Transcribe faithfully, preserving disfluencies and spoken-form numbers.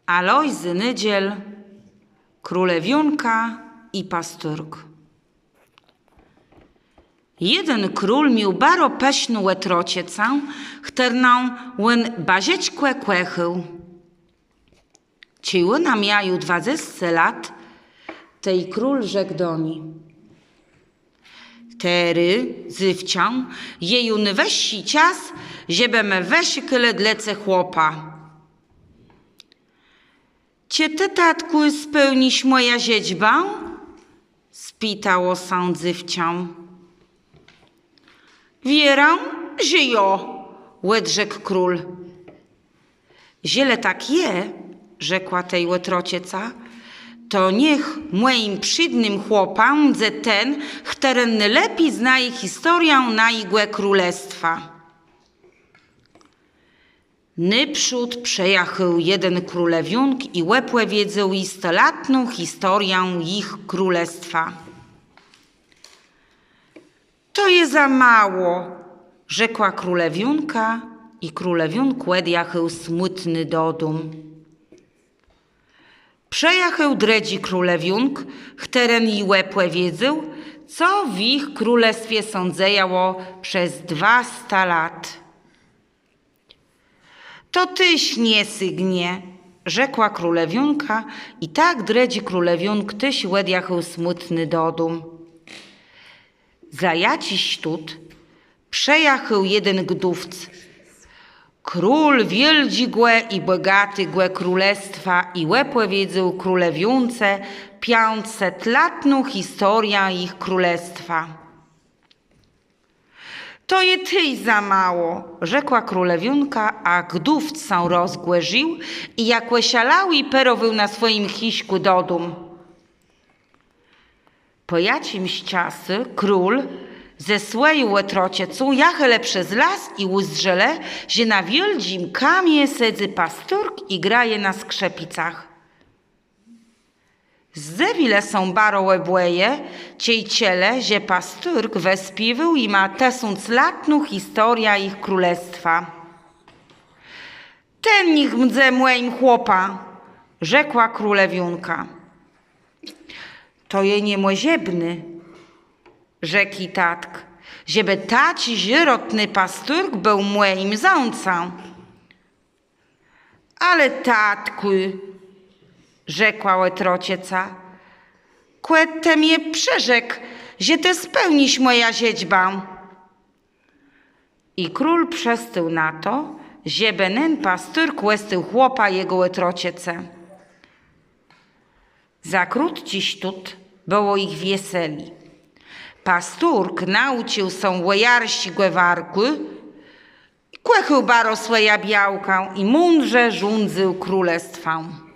Alojzy Nôdżel. Królewiónka i pastërk. Jeden król miôł baro pëszną òtroczëcã, chtërną òn baro kòchôł. Czej òna mia ju dwadzesce lat, tej król rzekł do ni: Terô, dzéwczã, je ju nôwëższi czas, żebë më wëszëkelë dlô ce chłopa. Czë të, tatkù, spełnisz mòjã żądbã? Spitało sã dzéwczã. Wierã, że jo, òdrzekł król. Żelë tak je, rzekła tej òtroczëca, to niech mòjim przińdnym chłopã mdze ten, chtëren nôlepi znaje historiã najégò królestwa. Nôprzód przëjachôł jeden królewiónk i òpòwiedzôł ji stolatną historiã jich królestwa. To je za mało, rzekła królewiónka i królewiónk òdjachôł smùtny do dóm. Przëjachôł drëdżi królewiónk, chtëren ji òpòwiedzôł, co w jich królestwie sã dzejało przez dwasta lat. To téż nie sygnie, rzekła królewiónka i tak drëdżi królewiónk téż òdjachôł smùtny do dóm. Za jaczis sztót przëjachôł jeden gdówc, król wiôldżégò i bògatégò królestwa, i òpòwiedzôł królewiónce piãcsetlatną historiã jich królestwa. To je téż za mało, rzekła królewiónka, a gdówc sã rozgòrził i jak òszalałi pérowôł na swòjim chiszkù do dóm. Pò jaczims czasu król ze swòją òtroczëcą jachelë przez las i ùzdrzelë, że na wiôldżim kamie sedzy pastërk i graje na skrzëpicach. Zdzëwilë sã baro òbòje, czej czëlë, że pastërk wëspiéwôł jima tësąclatną historiã jich królestwa. Ten niech mdze mòjim chłopã, rzekła królewiónka. To je niemòżebné, rzekł ji tatk, żebë taczi sërotny pastërk béł mòjim zãcã. Ale tatkù, rzekła òtroczëca, kò të mie przërzekł, że të spełnisz mòjã żëczbã. I król przëstôł na to, żebë nen pastërk òstôł chłopã jegò òtroczëcë. Za krótczi sztót bëło jich wieselé. Pastërk naùcził sã wòjarsczégò warkù, kòchôł baro swòjã białkã i mądrze rządzył królestwã.